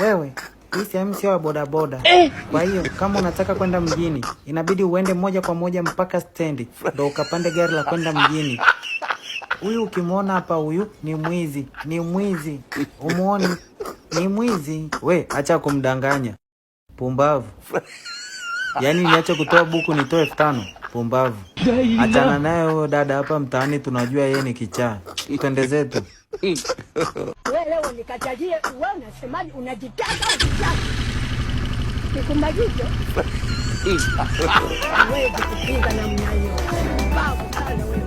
Wewe, hii sehemu sio ya bodaboda. Kwa hiyo kama unataka kwenda mjini, inabidi uende moja kwa moja mpaka stendi, ndo ukapande gari la kwenda mjini. Huyu ukimwona hapa, huyu ni mwizi, ni mwizi. Umuoni? Ni mwizi. We, acha kumdanganya. Pumbavu. Yaani niache kutoa buku nitoe 5,000? Pumbavu. Achana naye huyo dada hapa mtaani, tunajua yeye ni kichaa. Twende zetu. Wewe leo nikatalie, wewe unasemaje? Unajitaka unajitaka. Nikumalize. Huwezi kupinga namna hiyo. Babu sana wewe.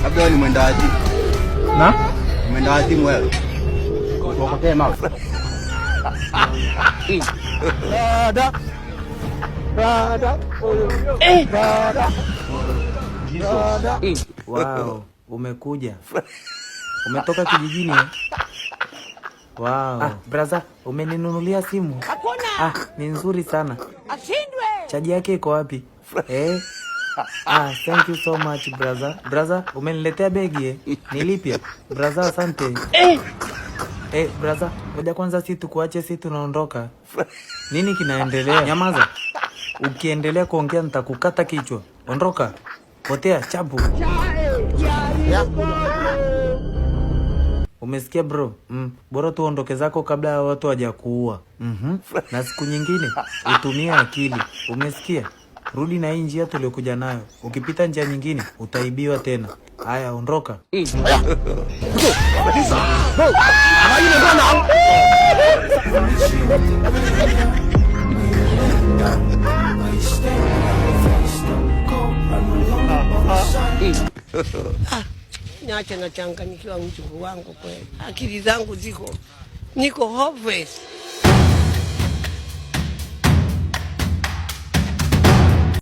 Labda wewe ni mwenda wazimu. Na? Mwenda wazimu wewe. Uokotee mawe. Dada. Dada. Dada. Dada. Wow, umekuja. Umetoka kijijini, eh? Wow. Ah, brother, umeninunulia simu? Hakuna. Ah, ni nzuri sana. Ashindwe. Chaji yake iko wapi? Eh? Ah, thank you so much, brother. Brother, umeniletea begi, eh? Nilipia. Brother, asante. Eh, brother, ngoja kwanza si tukuache, si tunaondoka. Nini kinaendelea? Nyamaza. Ukiendelea kuongea nitakukata kichwa. Ondoka. Potea chapu. Umesikia, bro? Bora tuondoke zako kabla ya watu hawajakuua. Na siku nyingine utumie akili. Umesikia? Rudi na hii njia tuliokuja nayo. Ukipita njia nyingine utaibiwa tena. Haya, ondoka. Niache nachanganyikiwa, mjukuu wangu kweli. Akili zangu ziko niko hopeless.